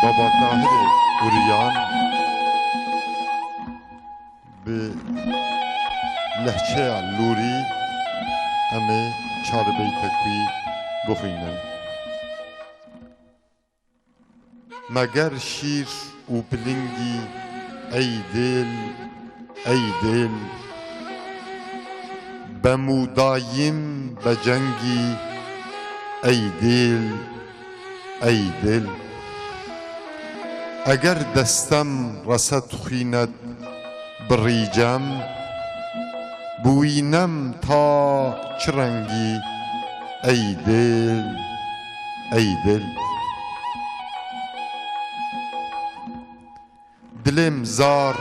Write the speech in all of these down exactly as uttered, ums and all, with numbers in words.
Baba Tahirê Uryan bi lehçeya Lûrî em ê çar beytek wî bixwînin. Meger şîr û pilingî ey dêl, ey dêl. Bem û dayîm be cengî ey dêl, ey dêl. Eger destem reset xwînet birîcem, biwînem ta çi rengî ey dêl, ey dêl. Dilêm zar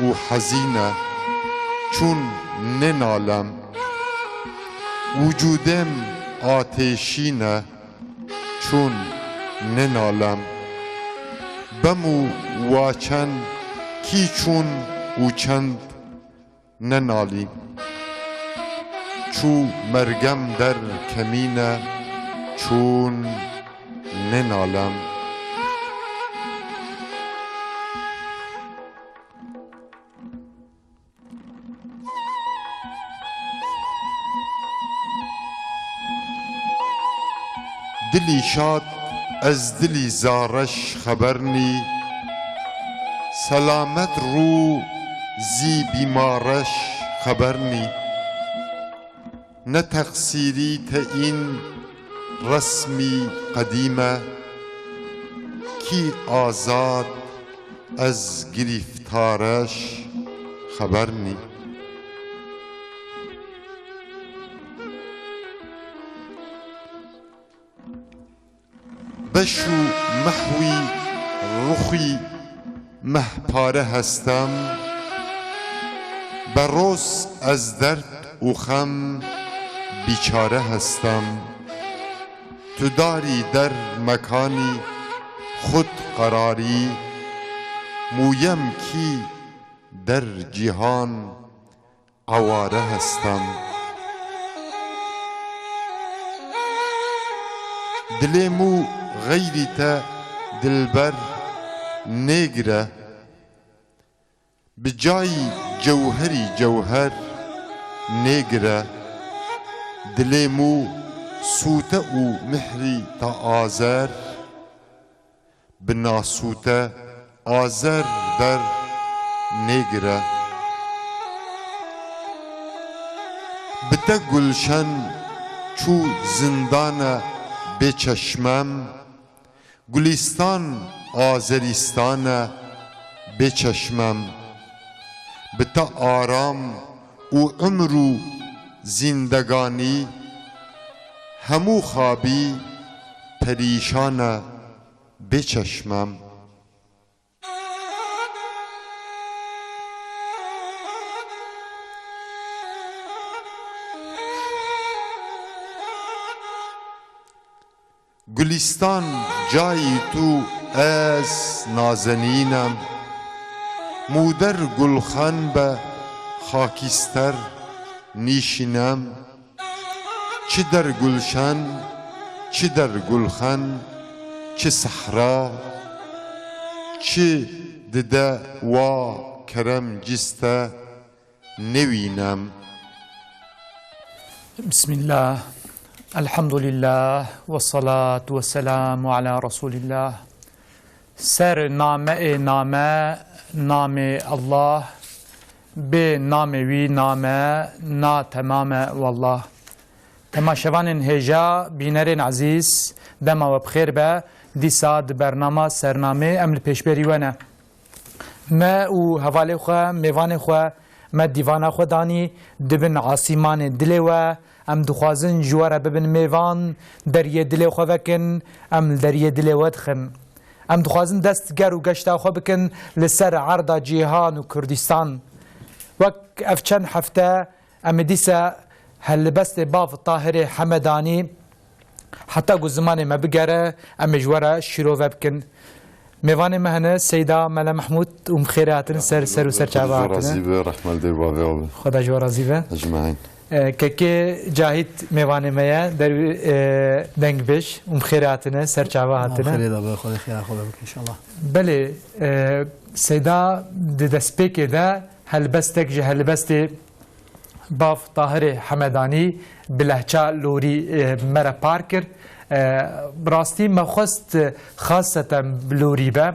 û hezîn e, çûn nênalem. Wicûdêm atêşîn e, çûn nênalem. Bem û waçen kî çûn û çend nenalî. Çû mergem der kemîn e, çûn nênalem. Dilî şad ez dilî zareş xeber nî, selamet rû zî bîmareş xeber nî. Ne teqsîrî te în resmî qedîm e, kî azad ez girîftareş xeber nî. Beş û mehwî ruxî mehpare hestem, beroz ez derd û xem bîçare hestem. Tu darî der mekanî xud qerarî, mûyem kî der cîhan eware hestem. Dilê mû xeyrî te dilber nêgire, bi cayî cewherî cewher nêgire. Dilê mû sûte û mihrî te azer, bi nasûte azer der nêgire. Bi te gulşen çû zindane bê çeşmem, gulîstan azerîstane bê çeşmem. Bi te aram û umr û zîndeganî hemû xabî perîşane bê çeşmem. Gulîstan cayî tu ez nazenîn em, mûder gulxan be xakîster nîşînem. Çi der gulşen, çi der gulxen, çi sehra, çi dide wa kerem cîste newînem. Bismillah, elhamdulillah, ve salatu ve selamu ala Resulillah. Ser name ê name, namê Allah, bê namê wî name na temame wallah. Temaşevanên hêja, bînerên ezîz, dema we bi xêr be. Dîsa di bernama Sernamê em li pêşberî we ne. Me û hevalê xwe, mêvanê xwe, me dîvana xwe danî di bin asîmanê dilê we. Em dixwazin ji we re bibin mêvan, deriyê dilê xwe vekin, em li deriyê dilê we dixin. Em dixwazin dest ger û geşta xwe bikin li ser erda cîhan û Kurdistan. Wek ev çend hefte em ê dîsa helibestê Bav Tahirê Hemedanî, heta ku zimanê me bigere, em ê ji we re şîrove bikin. Mêvanê me hene Seyda Mele Mehmûd û em xêrê hatin ser, ser û ser çava hatine. Razî be, rehmet dê bavê abi. Xweda ji we razî be. Ecmaîn. E, Kekê Cahit mêvanê me ye, derwî, e, dengbêj, û bi xêr hatine, ser çava hatine. Xêrê de be, Xwedê xêra xwe be bike inşallah. Belê, e, Seyda di destpêkê de helbestek ji helbestê Bav Tahirê Hemedanî bi lehça lorî, e, me re par kir. E, bi rastî me xwest, e, xaseten bi lorî be,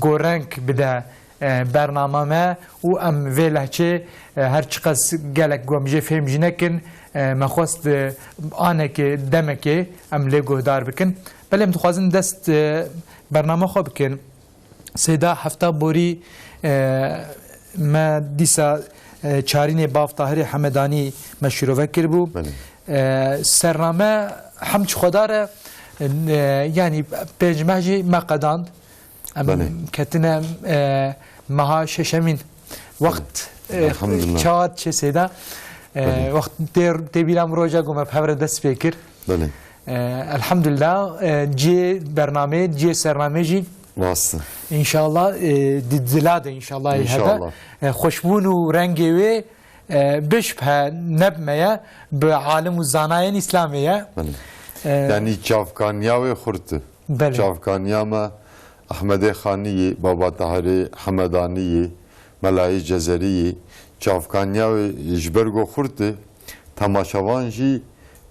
ku reng bide, e, bernama me û em vê lehçê, e, her çiqas gelek ku em jê fêm jî nekin, e, me xwest, e, anekê, demekê em lê guhdar bikin. Belê em dixwazin dest, e, bernama xwe bikin. Seyda hefta borî, e, me dîsa, e, çarînê Bav Tahirê Hemedanî me şîrove kiribû. Belê. E, sername hemd ji Xweda re, e, yanî pênc meh jî me qedand. Em Belê. ketine, e, meha şeşemîn. Wext, Belê. e, Elhamdulillah. çawa diçe Seyda? E, Belê. wext tê, tê bîra min roja ku me bi hev re dest pê kir. Belê. E, elhamdulillah, e, cihê bernameyê, cihê sernameyê jî Rast e. înşallah, e, di dila de înşallah hebe. İnşallah. E, xweşbûn û rengê wê, e, bişbhe nebme ye, bi alim û zanayên Îslamê ye. Belê. E, Yanî çavkaniya wê xurt e. Belê. Çavkaniya me Ehmedê Xanî yê, Baba Tahirê Hemedanî yê, Melayê Cezerî yê. Çavkaniya wê ji ber ku xurt e, temaşevan jî,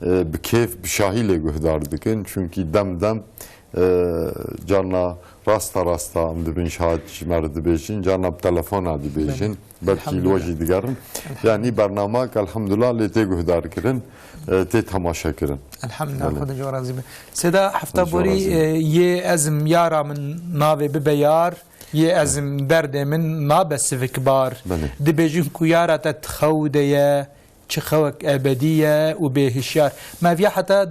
e, bi kêf, bi şahî lê guhdar dikin. Çunkî dem dem, e, carna rasta rasta em dibin şahid ji me re dibêjin, carna bi telefona dibêjin. Belê. Belkî li we Elhamdulillah. jî digerin. Elhamdulillah. Yanî bernamek elhamdulillah lê tê guhdarkirin, e, tê temaşekirin. Elhamdulillah, Belê. Xwedê ji we razî be. Seyda hefta Xwedê ji we borî, razî be. e, yê ezim yara min navê bibe yar, yê ezim derdê min nabe sivikbar. Belê. Dibêjin ku yara te di xew de ye, çi xewek ebedî ye û bêhişyar. Me viya heta,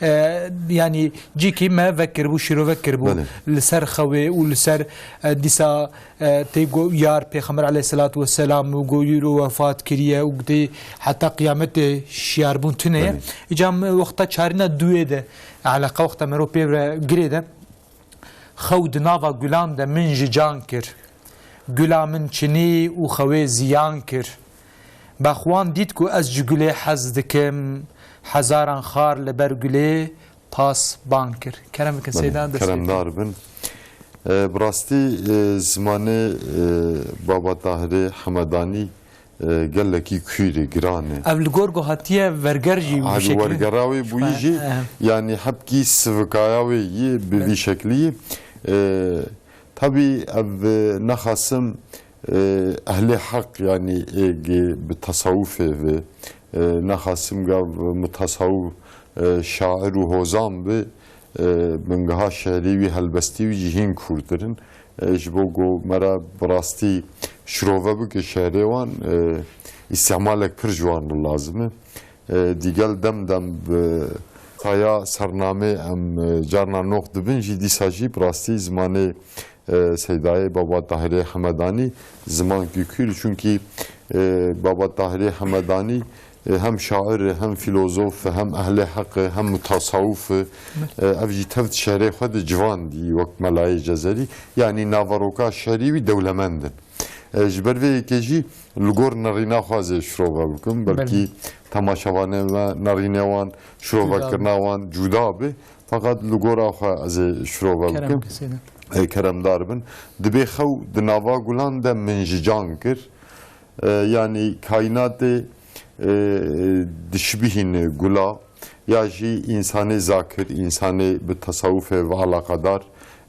e, yanî cîkî me vekiribû, şîrove kiribû Belê. li ser xewê û li ser, e, dîsa, e, tê go yar Pêxember aleyhisselatu vesselam û go îro wefat kiriye û tê heta qiyametê şiyarbûn tune ye. Belê. Îca me wexta çarîna duyê de eleqa wexta mero pê re girê de Xew di nava gulan de min ji can kir. Gula min çinî û xewê ziyan kir. Bexwan dît ku ez ji gulê hez dikim, hezaran xar li ber gulê pasban kir. Kerem bikin Belê, Seyda destê keremdar bin. E, bi rastî, e, zimanê, e, Baba Tahirê Hemedanî e, gelekî kûr e, giran e. Ev li gor ku hatiye verger jî bi Hadi şekilin. wergera wê bûyî jî, Ehe. yanî hebkî sivikaya wê yî bi vî şeklî. E, tabî ev, e, nexasim, e, ehlê heq, yanî ê ge bi tesawufê ve, e, nexasim gav mutasawuf, e, şair û hozan bi, e, bingeha şehrê wî, helbestî wî jî hîn kûrtir in. E, ji bo ku me re bi rastî şirove bike şehrê wan, e, îstîmalek pir ji wan re lazim e. E, digel dem dem bi saya sernamê em, e, carna noq dibin jî, dîsa jî bi rastî zimanê, e, Seydayê Baba Tahirê Hemedanî zimankî kûr, çunkî, e, Baba Tahirê Hemedanî E, hem şair e, hem filozof e, hem ehlê heq e, hem mutasawuf e. E, ev jî tevt şerê xwe di civan dî, wek Melayê Cezerî. Yanî naveroka şerî wî dewlemend in. E, ji ber vê yekê jî li gor nerîna xwe ez ê şirove bikim. Belkî Belê. temaşevanê me nerînê wan, şirovekirina wan cuda be. Feqet li gora xwe ez ê şirove Kerem bikim. kesê de. E, keremdar bin. Dibê xew di nava gulan de min ji can kir. E, yanî kaînatê, e, dişibihîne gula, ya jî însanê zakir, însanê bi tesawufê ve alaqedar,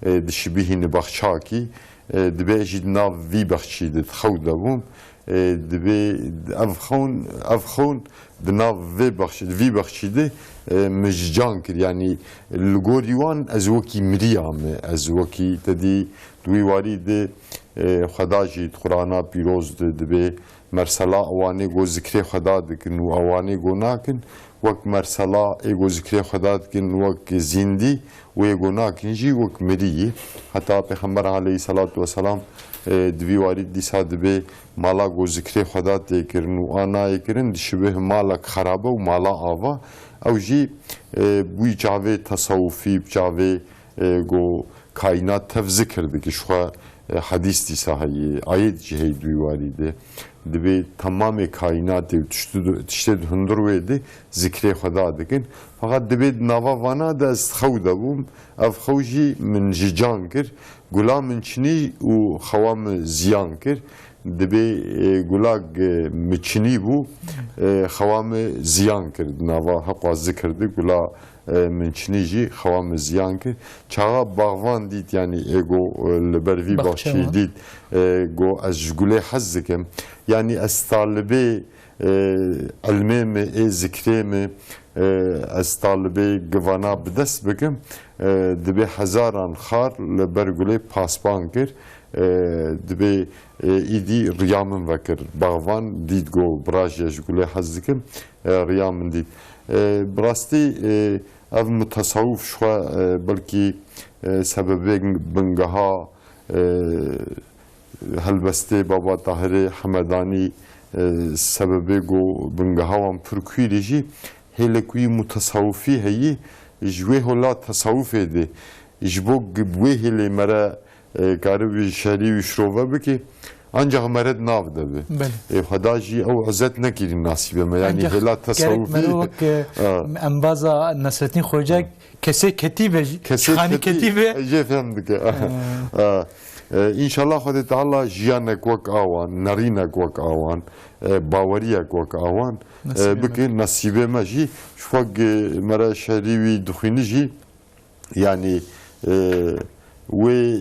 e, dişibihîne baxçakî, e, dibê jî di nav vî baxçî de di xew de bûm. E, dibê ev xewn, ev xewn di nav vê baxçî, vî baxçî de, e, min ji can kir. Yanî li gorî wan ez wekî miriya me, ez wekî te dî di wî warî de, e, Xweda jî di Qur'ana pîroz de dibê mersela ewanê go zikrê Xweda dikin û ewanê go nakin, wek mersela ê go zikrê Xweda dikin wek zîndî, wê go nakin jî wek mirî yî. Heta Pêxember aleyhisselatu vesselam, e, di vî warî dîsa dibê mala go zikrê Xweda tê kirin û a nayê kirin, dişibih malek xerabe û mala ava. Ew jî, e, bûyî çavê tesawufî, bi çavê, e, go kaînat tev zikir dike. Ji xwe, e, hedîs dîsa heye, ayet jî heye di wî warî de. Dibê temamê kaînatê û tiştu-, tiştê di hundir wê de zikrê Xweda dikin. Feqet dibê di nava vana de ez xew de bûm. Ev xew jî min ji can kir. Gula min çinî û xewa min ziyan kir. Dibê, e, gula, e, min çinî bû, e, xewa min ziyan kir. Di nava heqwa zikir de gula, e, min çinî jî xewa min ziyan kir. Çaxa baxvan dît, yanî êgo, e, li ber vî Baxçe baxçî wan. dît, e, go ez ji gulê hez dikim. Yanî ez talibê, e, ilmê min, ê zikrê min, e, ez talibê givana bi dest bikim. E, dibê hezaran xar li ber gulê paspan kir. E, dibê, e, îdî riya min vekir. Baxvan dît go bira jî ez ji gulê hez dikim. E, riya min dît. E, bi rastî, e, ev mutasawif ji xwe, e, belkî, e, sebebê bingeha, e, helbestê Baba Tahirê Hemedanî, e, sebebê go bingeha wan pir kûrî jî hêlekuyî mutasawifî heyî ji wê hola tasawufê de ji bo gi-, wê hêlê mere, e, karibî şerî wî şirove bikî, ancaq mere di nav de bi. Belê. E, Xweda jî ew izet nekirî nasîbê me. Yanî Ancaq hêla gerek tasawufî mero wek, e, Ha. embaza Nasrettin Xoca Ha. kesê ketî be, Kesê xanî ketî ketî be. jê fehm dike. Ha. Ha. E, înşallah Xwedê Teala jiyanek wek awan, nerînek wek awan, e, baweriyek wek awan, e, Nasîbê me. bike, nasîbê me jî. Ji xwe gi mere şerî wî dixwîni jî, yanî, e, wê,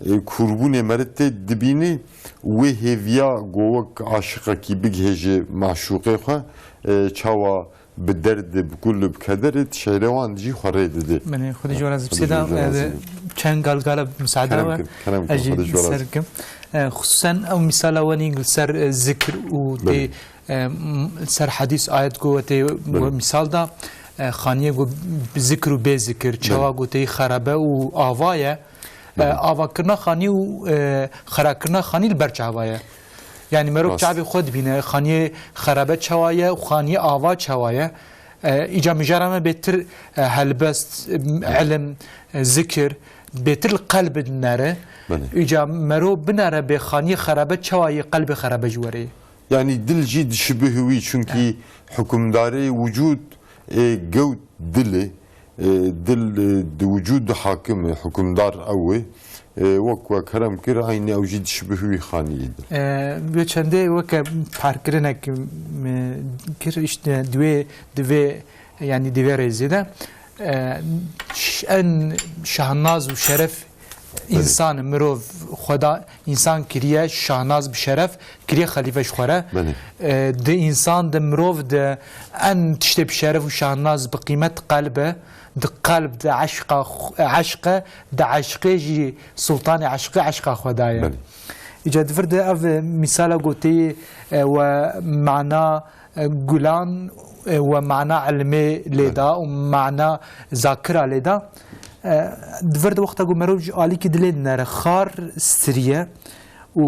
e, kûrbûnê mere tê dibînî, wê hêviya go wek aşiqekî bigihêje maşûqê xwe, e, çawa bi derdê, bi kul û bi kederê di şehrê wan jî xwe rê didê. Belê, Xwedê ji we razî be. Xwedê ji we Seyda, razî e, be. çend galgala misaade Kerem we, kin, kerem kin, ez jî Xwedê ji we razî ser be. kim. E, xusûsen ew mîsala we nî li ser, e, zikir û tê, Belê. e, m-, ser hedîs ayet ku we tê we Belê. mîsal da, e, xaniyê ku bi zikir û bê zikir, Belê. çawa ku tê xerebe û ava ye, E, Hı hı. avakirina xanî û, e, xerakirina xanî li ber çava ye. Yanî merok Rast. çavê xwe dibîne, xaniyê xerabe çawa ye û xaniyê ava çawa ye. E, îca mijara me bêtir, e, helbest, e, Hı. ilim, e, zikir, bêtir li qelb dinere. Belê. Îca mero binere bê xaniyê xerabe çawa ye, qelbê xerabe ji werê ye. Yanî dil jî dişibih wî, çunkî He. hukimdarê wicûd, e, gewt dil e. E, dil, e, di wicûd hakim e, hukimdar ew e. E, wek we kerem kir, eynî ew jî dişibih wî xaniyê dil. E, bi çendê weke parkirinek, e, kir, işte, di wê, di vê, yanî di vê rêzê de, e, ş-, en şahnaz û şeref Belê. Însan, mirov, Xweda însan kiriye şahnaz bi şeref, kiriye xelîfe ji xwe re. Belê. E, di însan, di mirov de en tiştê bi şeref û şahnaz, bi qîmet qelb e, di qelb de eşqa xw-, eşq e, di eşqê jî sultanê eşqê eşqa Xweda ye. Belê. Îca di vir de ev mîsala goteyê, e, we mana e, gulan, e, we mana ilmê lê da û mana zakira lê da. E, di vir de wexta ku merov ji alîkî dilê dinere, xar stiriye û,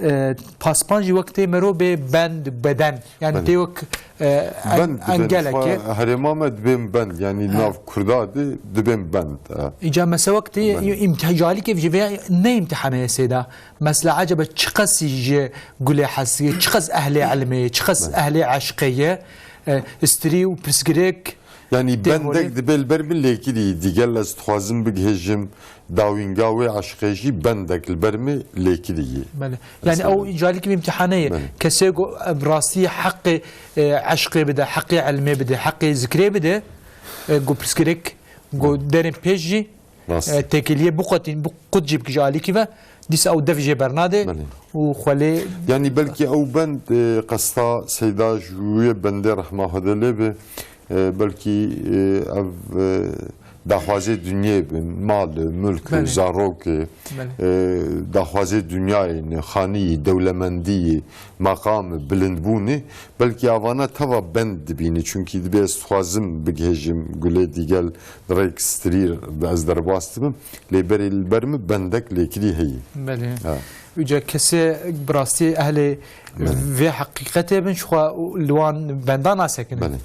e, paspan jî wek tê merov bê bend, beden. Yani Bend. tê wek, e, en-, Bend dibên engelek e. xwe herêma me dibên bend. Yani Ha. nav Kurda de dibên bend. Ha. Îca mese wek tê Bend. imtih-, ji alîkê jî vê ne imtihanê sêda. Mesela, ecebe çiqas ji gulê hesiyê, çiqas ehlê ilmê ye, çiqas Belê. ehlê eşqê ye, e, istirî û pirsgirêk Yanî tê bendek holê. dibe li ber min lêkirî, digel ez dixwazim bigihêjim dawînga wê eşqê jî bendek li ber min lêkirî ye. Belê. Yani Mesela. ew calikî imtihane ye. Belê. Kesê ku, e, bi rastî heqê, e, eşqê bide, heqê ilmê bide, heqê zikrê bide, e, ku pirsgirêk, ku Belê. derên pêş jî Rast. E, têkiliyê biqutîn, bi qut jî bikî ji alîkî ve, dîsa ew dev jê bernade Belê. û xwelê Yanî belkî ew bend, e, qesta Seyda ji wê bendê rehma Xwedê lê be, e, belkî, e, ev, e, daxwazê dinyê bin, mal, mulk, Belê. zarok, e, Belê. e, daxwazê dinyayê ne, xanî, dewlemendî, maqam, bilindbûnê, belkî avana teva bend dibînî. Çunkî dibê ez dixwazim bigihêjim gulê dîgel Rêk stirî ez derbas dibim, lê berê li ber min bendek lêkirî heye. Belê. Ha. Uca kesê bi rastî ehlê Belê. vê heqîqetê bin, ji xwe li wan benda nasekinin. Belê.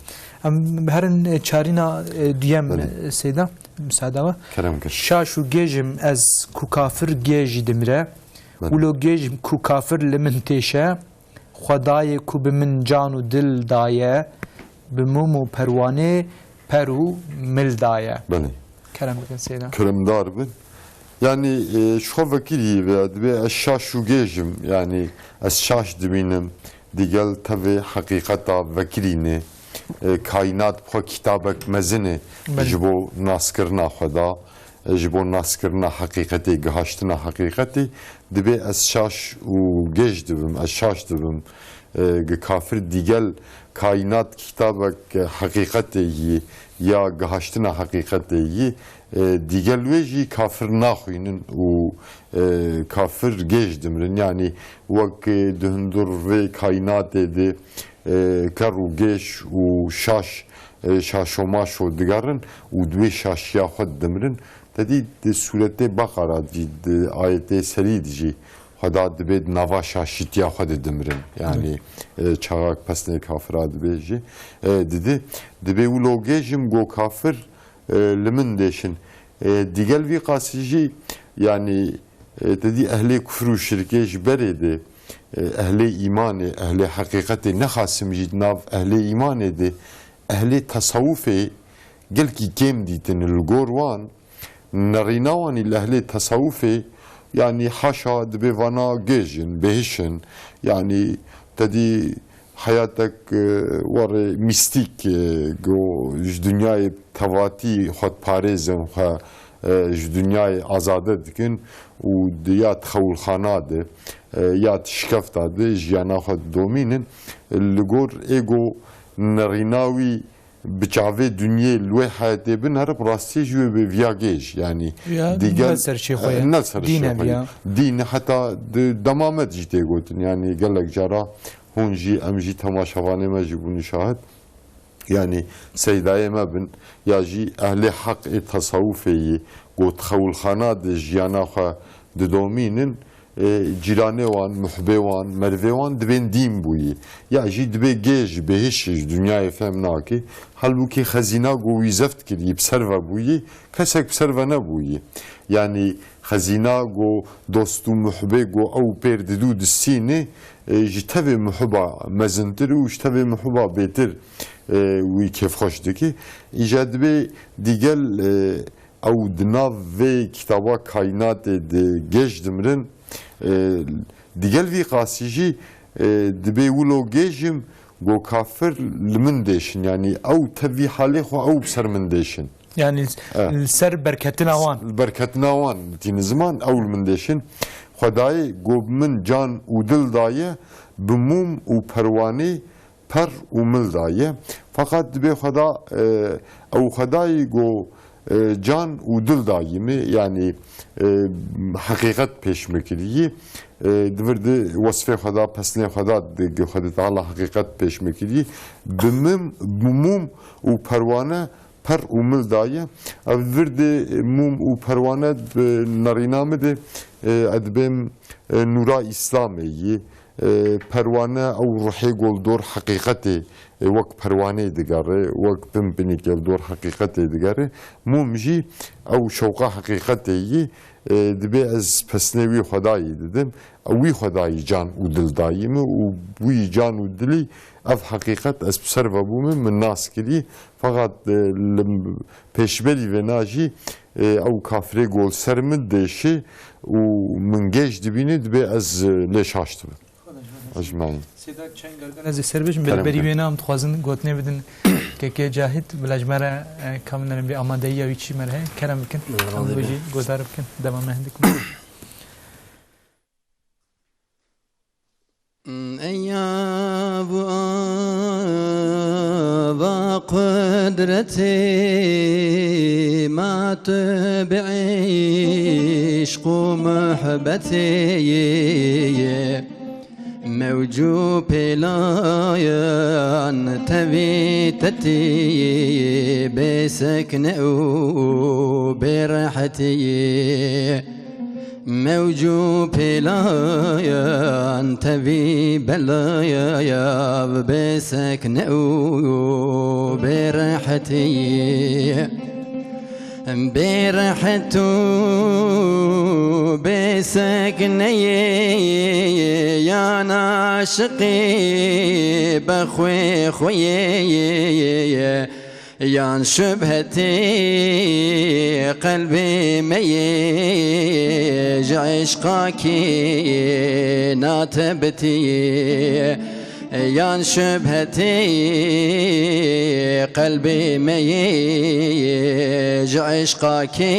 Em herin çarîna, e, duyem, Belê. e, Seyda, müsaade ve. Kerem kir. Şaş û gêjim ez ku kafir gêjî dimire, Belê. wilo gêjim ku kafir li min têşe, Xwedayê ku bi min can û dil daye, bi mum û perwanê per û mil daye. Belê. Kerem bikin Seyda. Keremdar bin. Yani, e, ji xwe vekirî ve dibê ez şaş û gêj im. Yani, ez şaş dibînim. Digel tevê heqîqeta vekirî ne. E, kaînat bi xwe kitabek mezin e. Belê. Ji bo naskirina xwe da, e, ji bo naskirina heqîqetê, gihaştina heqîqetê, dibê ez şaş û gêj dibim, ez şaş dibim. E, gi kafir digel kaînat kitabek heqîqetê yî ya gihaştina heqîqetê yî, e, digel wê jî kafir naxwînin û, e, kafir gêj dimirin. Yanî wek, e, di hundur vê kaînatê de, e, ker û gêj û şaş, e, şaşo maşo digerin û di wê şaşiya xwe didimirin. Te dî di sûretê Beqara jî, di ayetê serî de jî Xweda dibê di nava şaşîtiya xwe de dimirin. Yanî, e, çaxak pesnê kafira dibê jî, e, didi. Dibê wilo gêj im go kafir, e, li min dêşin. E, digel vî qasî jî, yanî, e, te dî ehlê kufr û şirkê ji berê de, e, ehlê îmanê, ehlê heqîqetê, nexasim jî di nav ehlê îmanê de, ehlê tesawufê gelkî kêm dîtin li gor wan, nerîna wan î li ehlê tesawufê, yanî haşa dibê vana gêj in, bêhiş in, yanî te dî heyatek, e, warê mîstîk, e, go ji dinyayê tevatî xwe diparêzin, xwe, e, ji dinyayê azade dikin û di ya di xewilxana de, e, ya di şikefta de jiyana xwe didomînin. Li gor ê go nerîna wî bi çavê dinyê li wê heyetê binere, bi rastî jî wê bê viya gêj, yanî Ya, digel, ne ser şêxwe ye. Ne ser Dîn e şêxwe ye. Viya. Dîn heta di dema me de jî tê gotin, yanî gelek cara hûn jî, em jî, temaşevanê me jî bûne şahid. Yanî seydayê me bin, ya jî ehlê heq ê tesawufê yî, got xewilxana di jiyana xwe didomînin, e, cîranê wan, muhbê wan, merivê wan dibên dîn bûyî. Ya jî dibê gêj, bêhiş ji dinyayê fehm nake. Halbûkî xezîna go wî zeft kirî, bi ser ve bûyî, kesek bi ser ve nebûyî. Yanî xezîna go dost û muhbê go ew pêr didû distînê, e, ji tevê muhiba mezintir û ji tevê muhiba bêtir, e, wî kêfxweş dike. Îja dibê digel, e, ew di nav vê kitaba kaînatê de gêj dimirin, e, digel vî qasî jî, e, dibê wilo gêj im, go kafir li min dêşin. Yanî ew tev vî halê xwe ew bi ser min dêşin. Yanî E. li ser berketina wan. Li berketina wan tîne ziman, ew li min dêşin. Xwedayê go bi min can û dil daye, bi mûm û perwanê per û mil daye. Feqet dibê Xweda, e, ew Xwedayî go, e, can û dil dayî min, yanî, e, heqîqet pêş min kirî. E, di vir de wesfê Xweda, pesnê Xweda di, Xwedê Teala heqîqet pêş min kirî. Bi mim, bi mûm û perwane per û mil daye. Ev vir de mûm û perwane bi nerîna min de, e, ez dibêm, e, nûra Îslamê yî. E, perwane ew ruhê go li dor heqîqetê, e, wek perwaneyê digere, wek bin binîke li dor heqîqetê digere. Mûm jî ew şewqa heqîqetê yî, e, dibê ez pesnê wî Xwedayî didim. Ew wî Xwedayî can û dil dayî min û wî can û dilî ev heqîqet ez bi ser ve bûme, min nas kirî. Feqet, e, li pêşberî vêna jî, e, ew kafirê go li ser min dêşe û min gêj dibîne, dibê ez, e, lê şaş dibim. Ecmaîn. Sêda çend gargan ez ê ser bêjim, Kerem berî bikin. Wêna em dixwazin gotinê bidin kekê Cahit, bila ji me re, e, ka binarin vê amadeyiya wî çi me re heye, kerem bikin. Razî Em be. Jî guhdar bikin, dema me hindik. Eya bu ava qudretê ma tu bi îşq û muhbetê ye. Mewc û pêlayan tevî tetî bê sekne û bê rehetî ye. Mewc û pêlayan tevî belaya bê sekne û bê rehetî. Bêrehet û bêsekneyê yan aşiqî bexwê xweyê, yan şubhetê qelbê me yê ji eşqa kê natebitî. Yan şubhetê qelbê me yê ji eşqa kê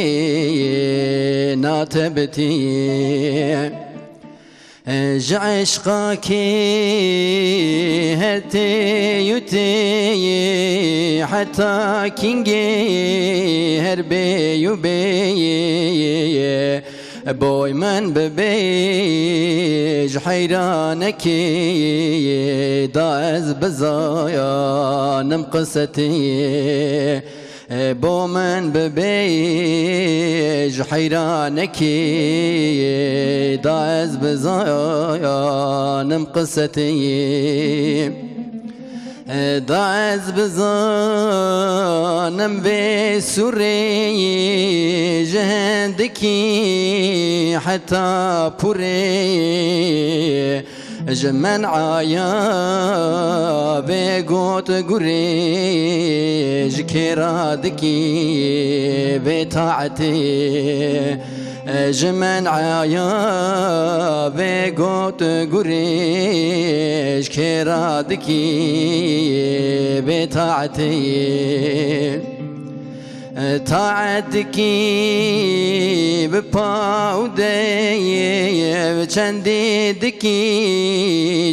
natebitî. Ji eşqa kê her tê û tê yê heta kîngê her bê û bê yê. Boy min bibêj heyranekî da ez bizayanim qisetî. Bo min bibêj heyranekî da ez bizayanim qisetî. Da ez bizanim vê sûrê ji hindikî heta pûrê. Ji men'aya vê got gurê ji kê radikî vê taetê. Ji men'aya vê got gurê ji kê radikî vê taetê. Taet dikî bi pa û deyê, çendê dikî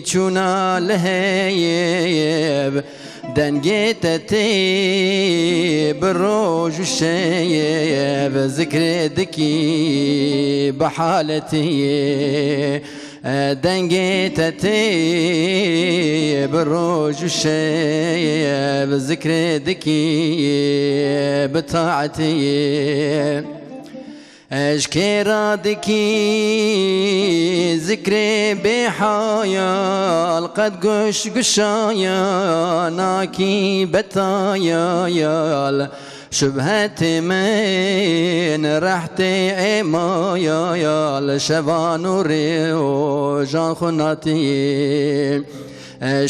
çûna li heyê. Dengê te tê bi roj û şev, zikrê dikî bi haletê. Dengê te tê bi roj û şev, zikrê dikî bi taetê. Ji kê radikî zikrê bêhayal, qet guş guşaya nakî betayal. Şubhetê min rehtê êmaya ya li şevan û rojan xwe natî.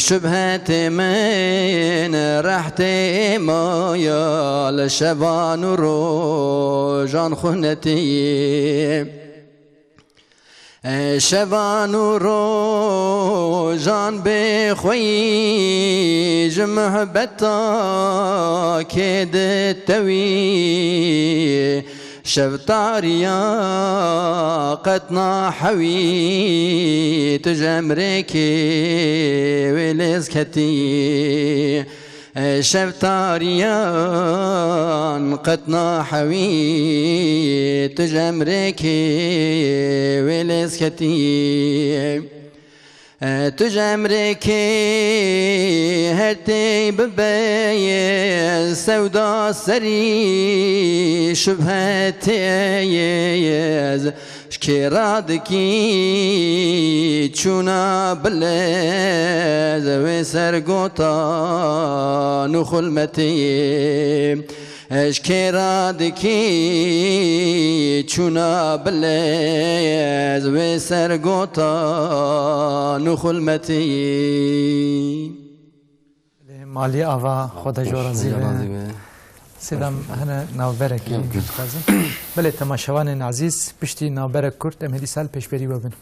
Şubhetê min rehtê êmaya li şevan û rojan xwe netî. Şevan û rojan bê xweyî ji muhbeta kê ditewî. Şev tariya qet nahewî tu ji emrê kê wê lêz ketî. Şev tariyan qet nahewî tu ji emrê kê wê lêz ketî. Tu ji emrê kê her tê bibeyê sewda serî şubhetê yê. Ji kê radikî çûna bilez wê sergotan û xulmetê. Ji kê radikî çûna bilez wê sergotan û xulmetê. Malî ava xwe de jor razî be. Sêdam hene navberekî dixwazim. Belê temaşevanên ezîz, piştî navberek kurt em hêdî sal pêşberî we bin.